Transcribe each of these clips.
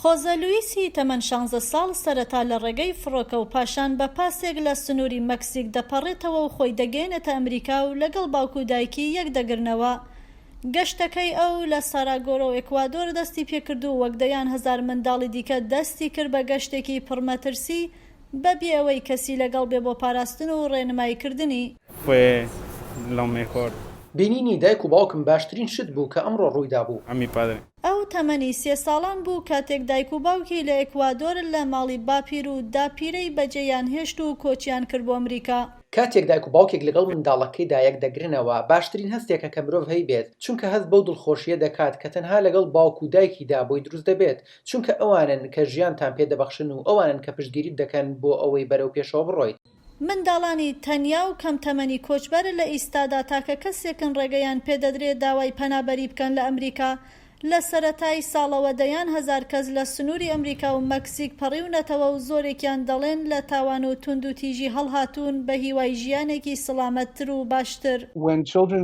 خۆزە لویسی تەمەن شانزە ساڵ سەرەتا لە ڕێگەی فڕۆکە و پاشان بە پاسێک لە سنووری مەکسیک دەپەڕێتەوە و خۆی دەگەیەنێتە ئەمریکا و لەگەڵ باوک و دایکی یەک دەگرنەوە. گەشتەکەی ئەو لە ساراگۆرۆ ئێکوادۆر دەستی پێکرد و وەک دەیان هەزار منداڵی دیکە دەستی کرد بە گەشتێکی پڕمەترسی بە بێ ئەوەی کەسی لەگەڵ بێ بۆ پاراستن و ڕێنمایی کردنی. Fue lo mejor. بینینی دایک و باوکم باشترین شت بوو کە ئەمڕۆ ڕوویدابوو. A mi padre. ئەو تەمەنی سێ ساڵان بوو کاتێک دایک و باوکی لە ئێکوادۆر لە ماڵی باپیر و داپیرەی بەجێیان هێشت و کۆچیان کرد بۆ ئەمریکا. کاتێک دایک و باوکێک لەگەڵ منداڵەکەیدا یەکدەگرنەوە، باشترین هەستێکە کە مرۆڤ هەیبێت، چونکە هەست بەو دڵخۆشییە دەکات کە تەنها لەگەڵ باوک و دایکیدا بۆی دروست دەبێت، چونکە ئەوانن کە ژیانتان پێ دەبەخشن و ئەوانن کە پشتگیریت دەکەن بۆ ئەوەی بەرەو پێشەوە بڕۆیت. منداڵانی تەنیا و کەم تەمەنی کۆچبەر لە ئیستادا تاکە کەسێکن ڕێگەیان پێدەدرێ داوای پەنابەری بکەن لە ئەمریکا. لە سەرەتای ساڵەوە دەیان هەزار کەس لە سنووری ئەمریکا و مەکسیک پەڕیونەتەوە و زۆرێکیان دەڵێن لە تاوان و توندوتیژی هەڵهاتوون بە هیوای ژیانێکی سڵامەتتر و باشتر. When children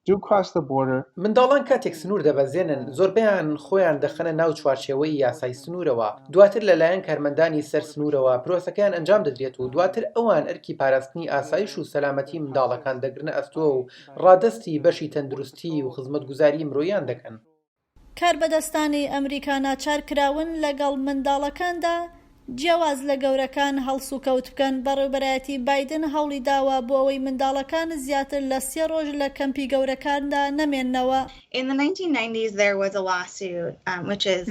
do cross the border. منداڵان کاتێک سنوور دەبەزێنن، زۆربەیان خۆیان دەخەنە ناو چوارچێوەی یاسای سنوورەوە، دواتر لەلایەن کارمەندانی سەر سنوورەوە پرۆسەکەیان ئەنجام دەدرێت و دواتر ئەوان ئەرکی پاراستنی ئاسایش و سەلامەتی منداڵەکان دەگرنە ئەستۆ و ڕادەستی بەشی تەندروستی و خزمەتگوزاری مرۆییان دەکەن. کاربەدەستانی ئەمریکا ناچار کراون لەگەڵ منداڵەکاندا جیاواز لە گەورەکان هەڵسوکەوت بکەن، بەڕێوبەرایەتی بایدن هەوڵی داوە بۆ ئەوەی منداڵەکان زیاتر لە سێ ڕۆژ لە کەمپی گەورەکاندا نەمێننەوە.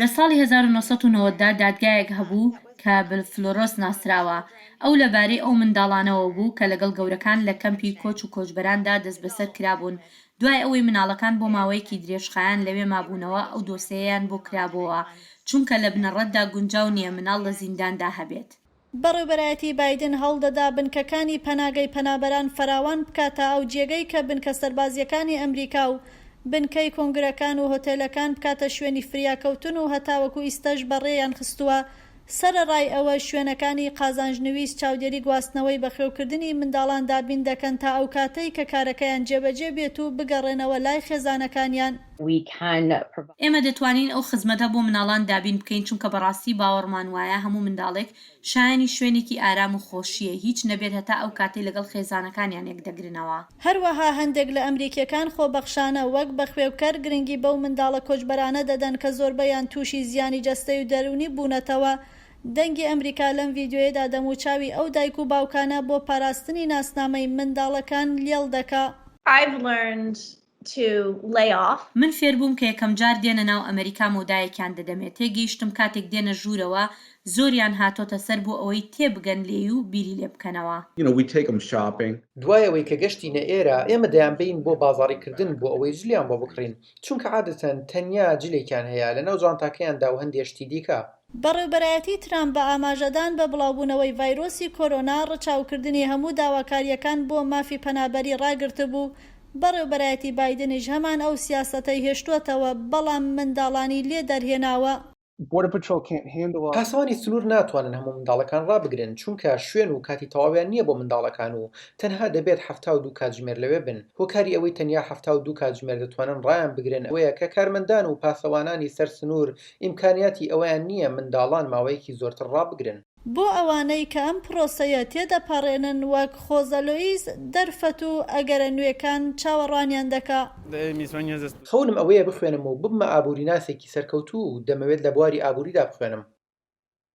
لە ساڵی 1990 دا دادگایەک هەبوو کە بە فلۆرۆس ناسراوە، ئەو لەبارەی ئەو منداڵانەوە بوو کە لەگەڵ گەورەکان لە کەمپی کۆچ و کۆچبەراندا دەستبەسەر کرابوون، دوای ئەوەی مناڵەکان بۆ ماوەیەکی درێژخایەن لەوێ مابوونەوە ئەو دۆسێیەیان بۆ کرابۆوە، چونکە لە بنەڕەتدا گونجاو نییە مناڵ لە زینداندا هەبێت. بەڕێوبەرایەتی بایدن هەوڵدەدا بنکەکانی پەناگەی پەنابەران فراوان بکات تا ئەو جێگەی کە بنکە سەربازییەکانی ئەمریکا و بنکەی کۆنگرەکان و هۆتێلەکان بکاتە شوێنی فریاکەوتن و هەتاوەکو ئیستەش بەڕێیان خستووە سەرەڕای ئەوەش شوێنەکانی قازانجنویست چاودێری گواستنەوەی بەخێوکردنی منداڵان دابین دەکەن تا ئەوکاتەی کە کارەکەیان جێبەجێ بێت و بگەڕێنەوە لای خێزانەکانیان. ئێمە دەتوانین ئەو خزمەتە بۆ مناڵان دابین بکەین چونکە بەڕاستی باوەڕمان وایە هەموو منداڵێک شایەنی شوێنێکی ئارام و خۆشییە هیچ نەبێت هەتا ئەو کاتەی لەگەڵ خێزانەکانیان یەکدەگرنەوە. هەروەها هەندێک لە ئەمریکییەکان خۆبەخشانە وەک بەخوێوکەر گرنگی بەو منداڵە کۆچبەرانە دەدەن کە زۆربەیان تووشی زیانی جەستەی و دەروونی بوونەتەوە. دەنگی ئەمریکا لەم ڤیدیۆیەدا دەموچاوی ئەو دایک و باوکانە بۆ پاراستنی ناسنامەی منداڵەکان لێڵ دەکا. I've learned to lay off. من فێربووم کە یەکەمجار دێنە ناو ئەمەریکا مەودایەکیان دەدەمێ، تێگەیشتم کاتێک دێنە ژوورەوە زۆریان هاتۆتە سەر بۆ ئەوەی تێبگەن لێی و بیری لێ بکەنەوە. You know, we take 'em shopping. دوای ئەوەی کە گەشتینە ئێرە، ئێمە دەیانبەین بۆ بازاڕیکردن بۆ ئەوەی جلیان بۆ بکڕین، چونکە عادەتەن تەنیا جلێکیان هەیە لەناو جانتاکەیاندا و هەندێ شتی دیکە. بەڕێوبەرایەتی ترامپ بە ئاماژەدان بە بڵاوبوونەوەی ڤایرۆسی کۆرۆنا، ڕچاوکردنی هەموو داواکارییەکان بۆ مافی پەنابەری ڕاگرتبوو، بەڕێوبەرایەتی بایدنیش هەمان ئەو سیاسەتەی هێشتووەتەوە، بەڵام منداڵانی لێ دەرهێناوە. Border Patrol can't handle all. پاسەوانی سنوور ناتوانن هەموو منداڵەکان ڕابگرن، چونکە شوێن و کاتی تەواویان نییە بۆ منداڵەکان و تەنها دەبێت 72 کاتژمێر لەوێ بن. هۆکاری ئەوەی تەنیا 72 کاتژمێر دەتوانن ڕایانبگرن ئەوەیە کە کارمەندان و پاسەوانانی سەر سنوور ئیمکانیاتی ئەوەیان نییە منداڵان ماوەیەکی زۆرتر ڕابگرن. بۆ ئەوانەی کە ئەم پرۆسەیە تێدەپەڕێنن وەک خۆزە لوئیس، دەرفەت و ئەگەرە نوێکان چاوەڕوانیان دەکا. خەونم ئەوەیە بخوێنم و ببمە ئابووریناسێکی سەرکەوتوو و دەمەوێت لە بواری ئابووریدا بخوێنم.